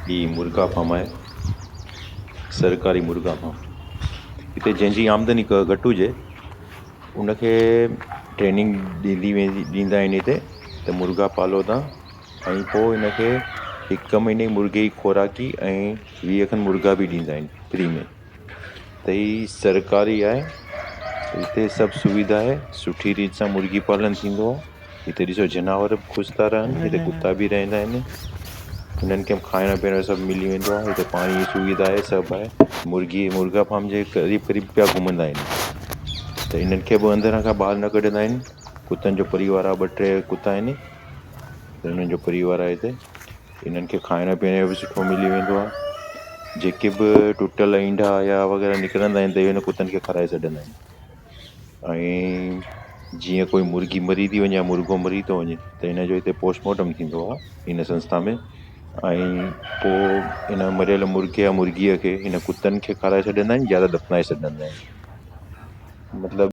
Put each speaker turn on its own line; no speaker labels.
هي مرغا فارم آهي، سرڪاري مرغا فارم. هتي جنهن جي آمدني گهٽ هجي ان کي ٽريننگ ڏني ويندي ڏيندا آهن هتي ته مرغا پالو توهان ۽ پوءِ هن کي هڪ مهيني مرغي جي خوراڪي ۽ 20 کن مرغا به ڏيندا آهن فري ۾. ته هي سرڪاري آهي، هتي سڀ سوڌا آهي، سٺي ريت سان مرغي پالن ٿيندو آهي. هتي ڏسو جناور به خوش ٿا رهن، هتي ڪتا به رهندا آهن، هنن کي به کائڻ پيئڻ سڀ ملي ويندو آهي. هتي پاڻي جي سوڌا آهي، سڀ آهي. مرغي مرغا فارم جي قريب قريب پيا گهمندا آهن ته انهن کي به اندر کان ٻاهر نه ڪڍندا آهن. ڪتن جو پريوار آهي، ٻه ٽي ڪتا آهن ته انهن جو پريوار آهي هتي. انهن کي کائڻ پيئڻ جو به سٺو ملي ويندو آهي. جيڪي به ٽٽل اينڊا يا وغيره نڪرندا آهن ته اهي هن ڪتن کي کارائي ڇڏندا آهن. ۽ جيئن ڪوئي مرغي مري ٿي وڃي يا مرغو مري ٿو وڃي ته هن جو هتي پوسٽ مارٽم ٿيندو آهي هن سنسٿا ۾، ۽ پوءِ هن مريل مرغي يا مرغيءَ کي هن ڪتن کي کارائي ڇڏيندا آهن يا ته دفنائي ڇڏيندا آهن. مطلب.